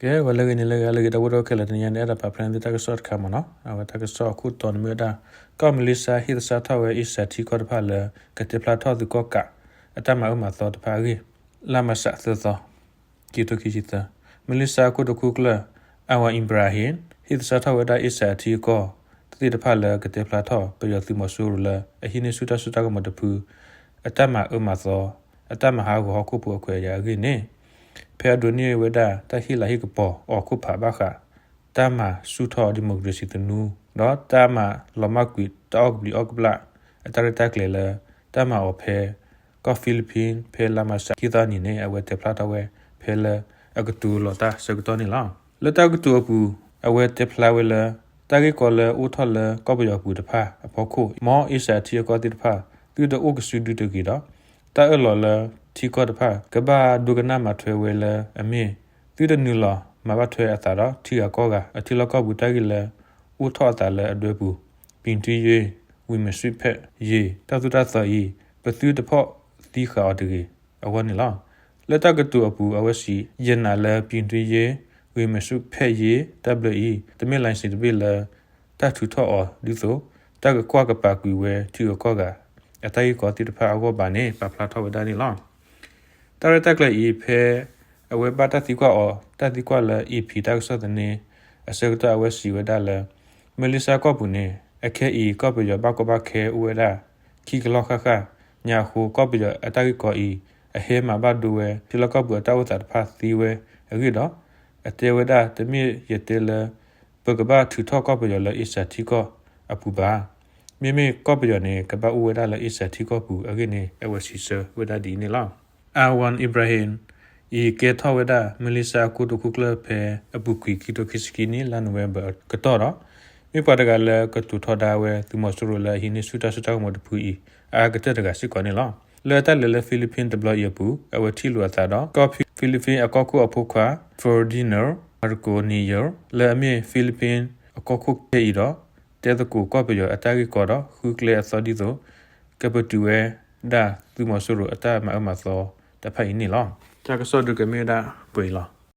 ကဲ ဂီၤလၢအဂ့ၤ နံၤလၢအဂ့ၤ ဟါလၢအဂ့ၤ ဒီပုၢ်ဝဲၢ်ခဲလၢာ် တနံၤအံၤန့ၣ် အဲၣ်ဒိးပာ်ဖျါန့ၢ်သုတၢ်ကစီၣ်တခါမ့ၢ်နီၤ. အဝဲတၢ်ကစီၣ်အခိၣ်တီန့ၣ်မ့ၢ်ဝဲဒၣ် ကီၢ်မလ့ၡါဟ့ၣ်သဆၣ်ထီၣ်ဝဲ အ့ၡၢၣ်ထံကီၢ်တဖၣ်လၢ ကတဲဖျါထီၣ်သုးကီၣ်ကး အတၢ်မၤအၢမၤသီတဖၣ်အဂ့ၢ် လါမးရှးသၢသီ ခံကထိခံဆံသၢ, မလ့ၡါခိၣ်တခူၣ်ကျၢၢ် Anwar Ibrahim ဟ့ၣ်သဆၣ်ထီၣ်ဝဲဒၣ် အ့ၡၢၣ်ထံအကီၢ် သ့ၣ်တဖၣ်လၢကတဲဖျါထီၣ် ပယီၤသုးမီၤစိရိၤလၢ အဟံးန့ၢ်ဆူၣ်တၢ်စိတၢ်ကမီၤတဖု အတၢ်မၤအၢမၤသီ အတၢ်မၤဟးဂီၤဟီၣ်ခိၣ်ဖိအခွဲးအယာ်အဂ့ၢ်န့ၣ် ဖဲအဒိးန့ၢ်ဝဲဒၣ် တၢ်ဟ့ၣ်လၤဟ့ၣ်ကပီၤအီၤခိၣ်ဖးဘၣ်ဃး တၢ်မၤဆူၣ်ထီၣ် democracy သနူ ဒီးတၢ်မၤလီၤမၢ်ကွံာ်တၢ်အီၣ်ကဘျံးအီၣ်ကဘျၣ် အတၢ်ရဲၣ်တၢ်ကျဲၤလၢ တၢ်မၤအီၤဖဲ ကီၢ် Philippines ဖဲလါမးရှး ခံသီနံၤန့ၣ် အဝဲတဲဖျါထီၣ်ဝဲ ဖဲလၢအကတိၤလီၤတၢ်ဆၢကတီၢ်န့ၣ်လီၤ. လၢတၢ်ကတိၤအပူၤ အဝဲတဲဖျါဝဲလၢ တၢ်ဂ့ၢ်ကီလၢအိၣ်ထီၣ်လၢကီၢ်ပယီၤပူၤတဖၣ်အဖီခိၣ် မ်အ့ၡၢၣ်ထံအကီၢ်သ့ၣ်တဖၣ် သုတအိၣ်ကစုဒုတဂ့ၤဒီး တၢ်အၢၣ်လီၤလၢထံကီၢ်တဖၣ် ကဘၣ်ဒိကနၣ်မၤထွဲဝဲလၢအမ့ၢ် သုတနုာ်လီၤမၤဘၣ်ထွဲအသးဒီးထံဂၤကီၢ်ဂၤ အထံလီၢ်ကီၢ်ပူၤတၢ်ဂ့ၢ်လၢ အိၣ်ထီၣ်အသးလၢအဒွဲပူၤ ပြည်တွင်းရေး ဝံၤမ့ၢ်စံးဖဲရေး တၢ်သိၣ်တၢ်သီအံၤ ပသုတဖီၣ်သံဃာ်အီၤတဂ့ၤ အဂီၢ်န့ၣ်လီၤ. လၢတၢ်ကတိၤအပူၤ အဝဲစံး ယနာ်လၢ ပြည်တွင်းရေး ဝံၤမ့ၢ်စံးဖဲရေး တၢ်ဘျၢအံၤ တမ့ၢ် license တဘ့ၣ်လၢ တၢ်ထုးထီၣ်အီၤဒ်သိး တၢ်ကကွၢ်ကပာ်ကွံာ်ဝဲထံဂၤကီၢ်ဂၤ အတၢ်ဂ့ၢ်ကီသ့ၣ်တဖၣ်အဂီၢ်ဘၣ်န့ၣ် ပာ်ဖျါထီၣ်ဝဲဒၣ်န့ၣ်လီၤ. တၢ်ရဲၣ်တၢ်ကျဲၤအံၤ ဖဲအဝဲဘၣ်တၢ်သံကွၢ်အီၤ တၢ်သံကွၢ်လၢ AP တၢ်ကစီၣ်သန့ အဆၢကတီၢ် အဝဲစံးဝဲဒၣ်လၢ မလ့ၡါကီၢ်ပူၤန့ၣ် အခဲအံၤ ကီၢ်ပယီၤဘၣ်ကီဘၣ်ခဲအိၣ်ဝဲဒၣ် ခံကလီၢ်ဃၣ်ဃၣ်ညါအဃိ ကီၢ်ပယီၤအတၢ်ဂ့ၢ်ကီအံၤ အဟဲမၤဘၣ်ဒိဝဲ ထံလီၢ်ကီၢ်ပူၤအတၢ်အိၣ်သးတဖၣ်သ့ဝဲအဂ့ၢ်ဒီး အတဲဝဲဒၣ် တမ့ၢ်ယတဲလၢ ပကဘၣ်ထုးထီၣ်ကီၢ်ပယီၤလၢ အ့ၡၢၣ်ထံကီၢ်အပူၤဘၣ်. မ့မ့ၢ်ကီၢ်ပယီၤန့ၣ် ကဘၣ်အိၣ်ဝဲဒၣ်လၢ အ့ၡၢၣ်ထံကီၢ်ပူၤအဂ့ၢ်န့ၣ် အဝဲစံးဆၢဝဲဒၣ်ဒ်အံၤန့ၣ်လီၤ. Anwar Ibrahim အံၤကဲထီၣ်ဝဲဒၣ် မလ့ၡါခိၣ်တခူၣ်ကျၢၢ်ဖဲအပူၤကွံာ် ခံကထိခံဆံခံနံၣ် လါနိၣ်ဝ့ဘၢၣ်အကတီၢ်ဒီး မ့ၢ်ပှၤတဂၤလၢကတိၤထီဒါဝဲ သုးမီၤစိရိၤလၢအဟံးန့ၢ်ဆူၣ်တၢ်စိတၢ်ကမီၤတဖုအံၤ အအါကတၢၢ်တဂၤစ့ၢ်ကီးန့ၣ်လီၤ. လၢတၢ်လဲၤလၢ Philippines တဘျီအံၤအပူၤ အဝဲထံၣ်လိာ်အသးဒီး ကီၢ် Philippines အကီၢ်ခိၣ်အဖိခွါ Florentino Marco Niño လၢအမ့ၢ် Philippines အကီၢ်ခိၣ်ခဲအံၤဒီး တဲသကိးကီၢ်ပယီၤအတၢ်ဂ့ၢ်ကီဒီး ဃုကျဲအသီဒ်သိး ကပတုာ်ဝဲဒၣ်သုးမီၤစိရိၤအတၢ်မၤအၢမၤသီတဖၣ်အံၤန့ၣ်လီၤ. တၢ်ကစီၣ်ဒုးကမ့ၢ်ဝဲဒၣ်ပှဲၤအံၤလီၤ.